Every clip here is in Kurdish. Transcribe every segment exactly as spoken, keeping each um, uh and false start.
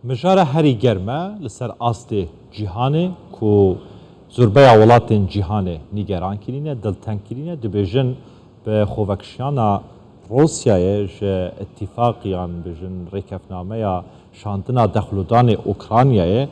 Mijara herî germ e li ser astê cîhanê ku zurbeya welatên cîhanê nîgeran kirîne, dilteng kirîne, dibêjin bi xwevekişiyana Rûsyayê ji îtîfaq yan bêjin rêkefnameya şandina dexlûdanê Ukraynayê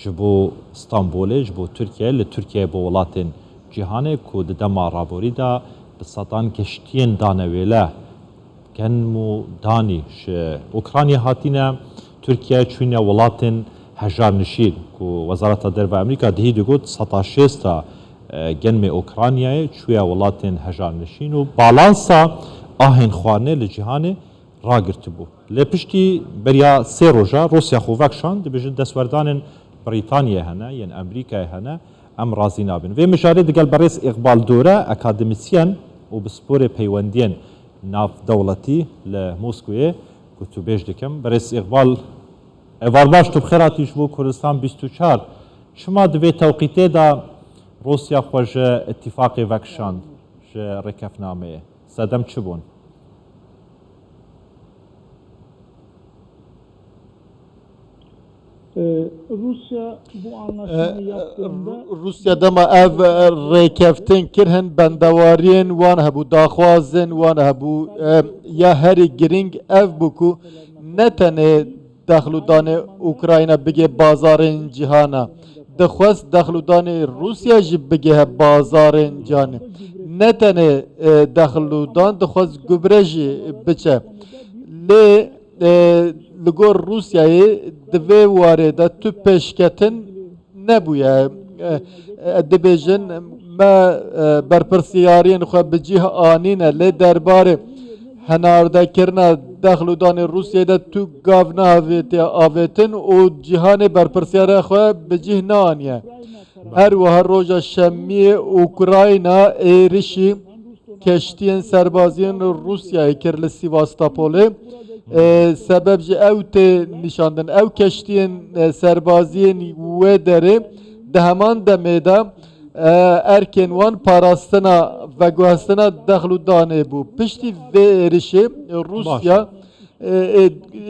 ji bo Stenbolê, ji bo Tirkiyeyê, li Tirkiyeyê bo welatên cîhanê ku di dema raborî de bi sedan geştiyên danewêle gen û danî ji Ukraynayê hatîne Tirkiye, çûne welatên hejarnişîn, ku Wezareta Derve Amerîka dihî digot seta şêst a, e, genmê Ukraynayê çûye welatên hejarnişîn û balansa ahên xwarinê li cîhanê ragirtibû. Lê piştî beriya sê roja Rûsya xwe vekişand, dibêjin destwerdanên Brîtaniyê hene, yên Amerîkayê hene, em razî nabin. Vê mijarê digel berêz Îqbal Dore, akademîsyen û pisporê peywendiyên navdewletî li Moskowê gotûbêj dikim. Berêz Îqbal, êvar baş, tu bi xêr hatî ji bo Kurdistan bîst û çar. Çima di vê tewqîtê de Rûsya xwe ji îtîfaqê vekişand, ji rêkefnameyê? Sedem çi bûn? Ee, Rusya bu anlaşmayı yaptığında Rûsya dema ev, e, rêkeftin kir, hin bendewariyên wan hebû, daxwazên wan hebû. E, ya herî girîng ev bû ku ne tenê dexlûdanê Ukrayna bigê bazarên cîhana, dixwest dexlûdanê Rûsya jî bigêhe bazarên cîhanê. Ne tenê, e, dexlûdan, dixwest gubre jî biçe. Lê, e, li gor Rûsyayê di vê warê de tu pêşketin nebûye. E, e, dibêjin me, e, berpirsiyariyên xwe bi cih anîne, lê derbarê henardekirina dexlûdanê Rûsyayê de tu gav neavêtiye avêtin û cîhanê berpirsiyara xwe bi cih neaniye. Her wiha roja şemiyê Ukrayna êrişî keştiyên serbaziyên Rûsyayê kir li Sîvastopolê. E, sebeb jî ew tê nîşandin. Ew keştiyên, e, serbaziyên wê derê di heman demê de, e, erkên wan parastina veguhestina dexlûdanê bû. Piştî vê êrişê Rûsya, e, e,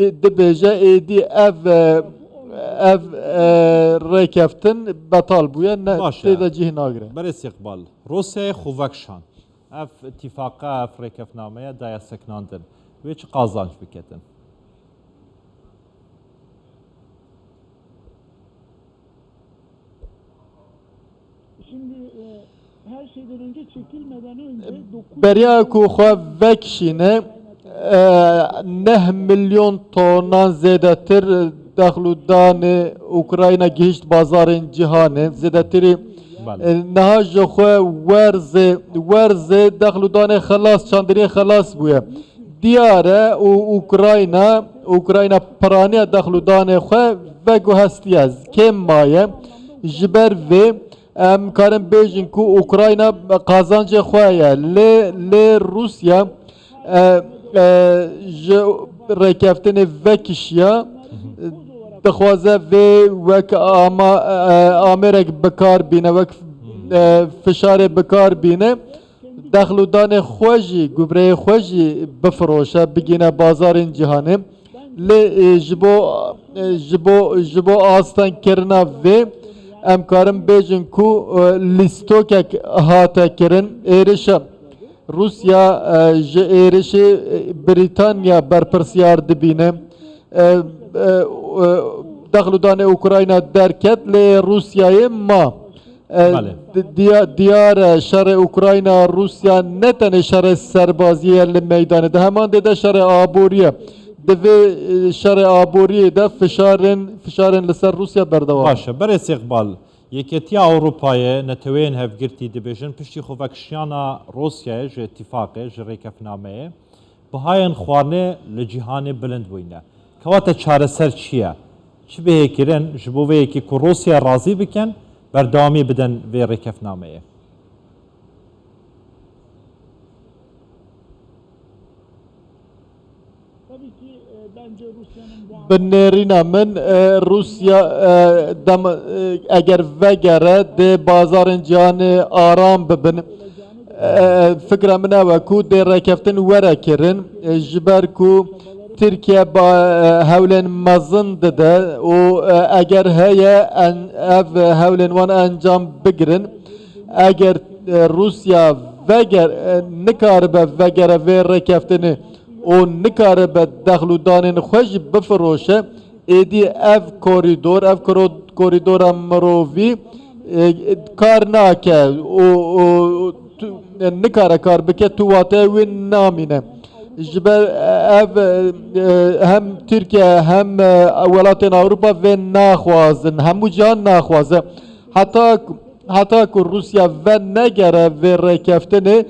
e, dibêje êdî ev, e, ev, e, rêkeftin betal bûye, ne, tê de cih nagire. Berêz Îqbal, Rûsyayê xwe vekişand. Ev îtîfaqa, ev rêkefnameya daye sekinandin. Wê çi qazanc biketin? Şimdi, e, her şeyden önce çekilmeden önce dokuz Beriya ku xwe vekişîne, e, neh milyon tonan zêdetir dexlûdanê Ukrayna gihişt bazarên cîhanê. Zêdetirî, Belê. e, niha ji xwe werzê, werzê dexlûdanê xelas, çandiniyê xelas bûye. Diyar e û Ukrayna, Ukrayna piraniya dexlûdanê xwe veguhestiye. Kêm maye. Ji ber vê em karin bêjin ku Ukrayna qazancê xwe ye. Lê, lê Rûsya, e, e, ji rêkeftinê vekişiya, dixwaze vê wek ama, e, amêrek bi kar bîne, wek, e, fişarê bi kar bîne. Dexlûdanê xwe jî, gubreyê xwe jî bifiroşe, bigîne bazarên cîhanê. Lê, e, ji bo, e, ji bo, ji bo astengkirina vê, em karin bêjin ku, e, lîstokek hate kirin. Êrişa Rûsya, e, ji êrişê, e, Brîtanya berpirsiyar dibîne. E, e, e, Dexlûdanê Ukrayna derket, lê Rûsyayê ma. E, Belê. di-, diya-, diyar e, şerê Ukrayna-Rûsya ne tenê şerê serbazî ye li meydanê, di heman dê de şerê aborî ye. Di vê, e, şerê aboriyê de fişarên, fişarên li ser Rûsya berdewam in. Baş e. Berêz Îqbal, Yeketiya Ewropayê, Neteweyên Hevgirtî dibêjin piştî xwevekişiyana Rûsyayê ji îtîfaqê, ji rêkefnameyê, bihayên xwarinê li cîhanê bilind bûyne. Kewate çareser çi ye? Çi bihê kirin ji bo vê yekê ku Rûsya razî bikin, berdewamî bidin vê rêkefnameyê? Bi nêrîna min, e, Rûsya, e, dem-, e, eger vegere dê bazarên cîhanê aram bibin. E, fikra min ew e ku dê rêkeftin were kirin, e, ji ber ku Tirkiye ba-, e, hewlên mezin dide û, e, eger heye en-, ev hewlên wan encam bigirin, eger, e, Rûsya veger-, e, nikaribe vegere vê rêkeftinê û nikaribe dexl û danên xwe jî bifiroşe, êdî ev korîdor, ev koro-, korîdora mirovî, e, kar nake û, û tu, e, nikare kar bike, tu wateya wê namîne. Ji ber ev, e, hem Tirkiye hem, e, welatên Ewropa vê naxwazin, hemû cihan naxwaze. Heta, heta ku Rûsya venegere vê rêkeftinê,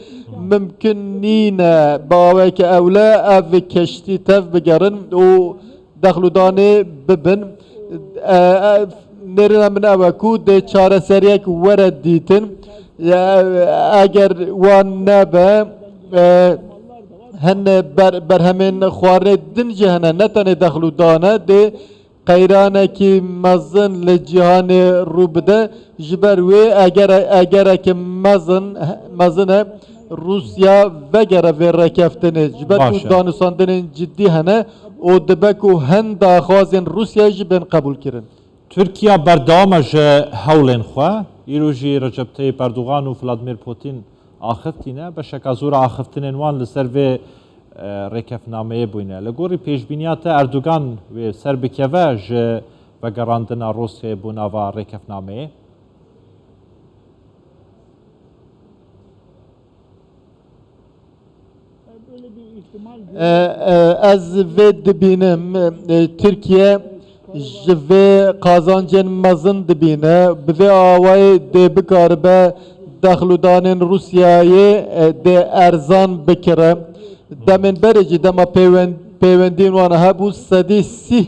mimkun nîne bi aweke ewle ev keştî tev bigerin û dexl û danê bibin. E, e, Nêrîna min ew e ku dê çareseriyek were dîtin. E, eger wan nebe, e, hin ber-, berhemên xwarinê din jî hene, ne tenê dexl û dan e, dê qeyranekî mezin li cîhanê rû bide. Ji ber wê eger, egereke mezin, mezin e, Rûsya vegere vê rêkeftinê. Ji ber ku Baş e. danûstandinên cidî hene û dibe ku hin daxwazên Rûsyayê jî bên qebûlkirin. Tirkiye berdewam e ji hewlên xwe. Îro jî Recep Tayyip Erdogan û Vladimir Putin axiftîne. Beşeka zor a axiftinên wan li ser vê, e, rêkefnameyê bûyne. Li gorî pêşbîniya te Erdogan wê ser bikeve ji vegerandina Rûsyayê bo nava rêkefnameyê? E, e, ez vê dibînim, e, Tirkiye ji vê qazancên mezin dibîne, bi vê awayê dê bikaribe dexl û danên Rûsyayê, e, dê erzan bikire. Demên berê jî dema pêwen-, pêwendiyên wan hebû, sedî sîh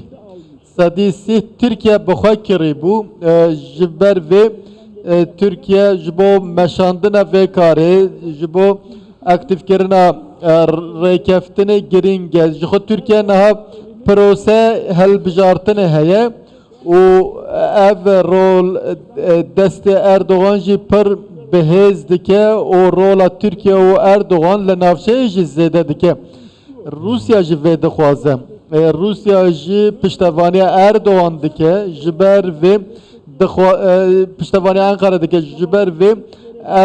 Sedî sîh Tirkiye bi xwe kirî bû. E, ji ber vê, e, Tirkiye ji bo meşandina vê karê, ji bo aktîfkirina, e, rêkeftinê girîng e. Ji xwe Tirkiye niha pirose hilbijartinê heye û ev rol, e, destê Erdogan jî pir bihêz dike û rola Tirkiye û Erdogan li navçeyê jî zêde dike. Rûsya jî vê dixwaze. E, Rûsya jî piştevaniya Erdogan dike, ji ber vê dixwa-, e, piştevaniya Enqere dike, ji ber vê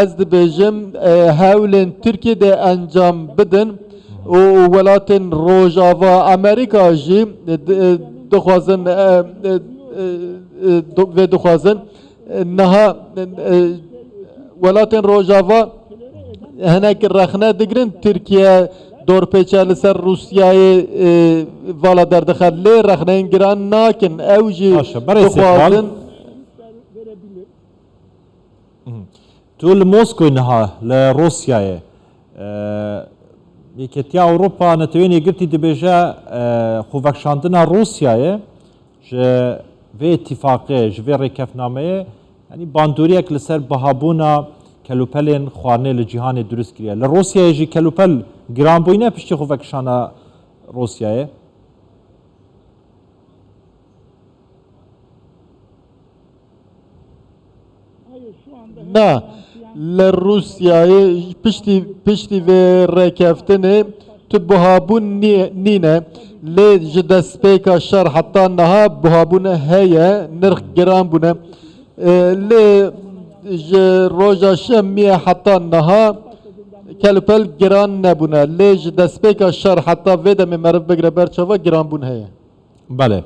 ez dibêjim, e, hewlên Tirkiyê dê encam bidin û welatên Rojava Amerîka jî, e, di-, e, dixwazin, e, e, e, e, do-, vê dixwazin. Niha, e, welatên Rojava hinek rexne digirin, Tirkiye dorpêçe li ser Rûsyayê, e, vala derdixe. Lê rexneyên giran nakin. Ew jî Baş e, berê Sêkal. dixwazin. Mhm. Tu li Moskoyê niha, li Rûsyayê. E, Yeketiya Ewropa, Netewên Yekgirtî dibêje, e, xwevekişandina Rûsyayê ji vê îtîfaqê, ji vê rêkefnameyê, yanî bandoriyek li ser bihabûna kelûpelên xwarinê li cîhanê dirust kiriye. Li Rûsyayê jî kelûpel giran bûyne piştî xwevekişana Rûsyayê. Na, li Rûsyayê piştî, piştî vê rêkeftinê tu buhabûn nî-, nîne, lê ji destpêka şer heta niha buhabûn heye, nirx giran bûne. E, lê ji roja şemiyê heta niha kelpel giran nebûne. Lê ji destpêka şer heta vê demê meriv bigire ber çava giranbûn heye. Belê.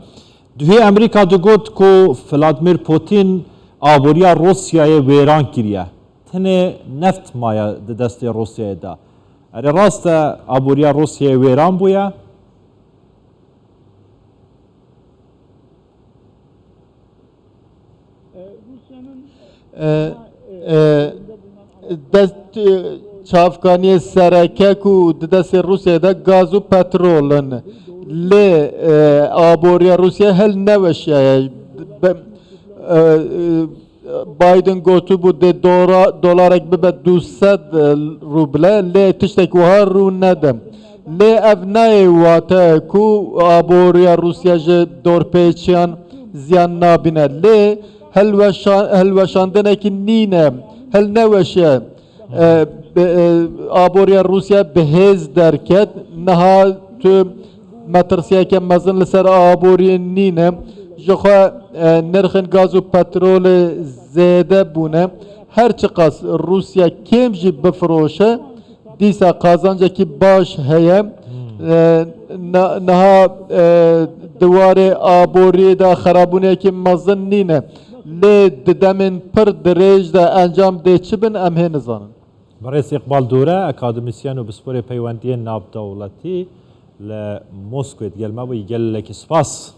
Duhî Amerîka digot ku Vladimir Putin aboriya Rûsyayê wêran kiriye. Tenê neft maye di destê Rûsyayê de. Erê rast e, aboriya Rûsyayê wêran bûye. E, e, dest, e, çavkaniyê sereke ku di destê Rûsyayê de gaz û petrol in. Lê, e, aboriya Rûsyayê hil neweşiyaye. Be-, e, e, Biden gotibû dê dora-, dolarek bibe du sed ruble, lê tiştek wiha rû nede. Lê ev nayê wate ku aboriya Rûsya ji dorpêçiyan ziyan nabîne. Lê hilweşa-, hilweşandinekî nîne, hilneweşe. E, bi, e, aboriya Rûsya bi hêz derket. Niha tu Metirsiyeke mezin li ser aboriyê nîne. Ji xwe e, nirxên gaz û petrolê zêde bûne. Her çiqas Rûsya kêm jî bifiroşe, dîsa qazancekî baş heye. E, na- niha e, di warê aboriyê de xerabûniyekî mezin nîne. Lê di demên pir dirêj de encam dê çi bin, em hê nizanin. Birêz Îqbal Dûre, akademîsyen û pisporê peywendiyên navdewletî li Moskwê digel me bû. Gelekî spas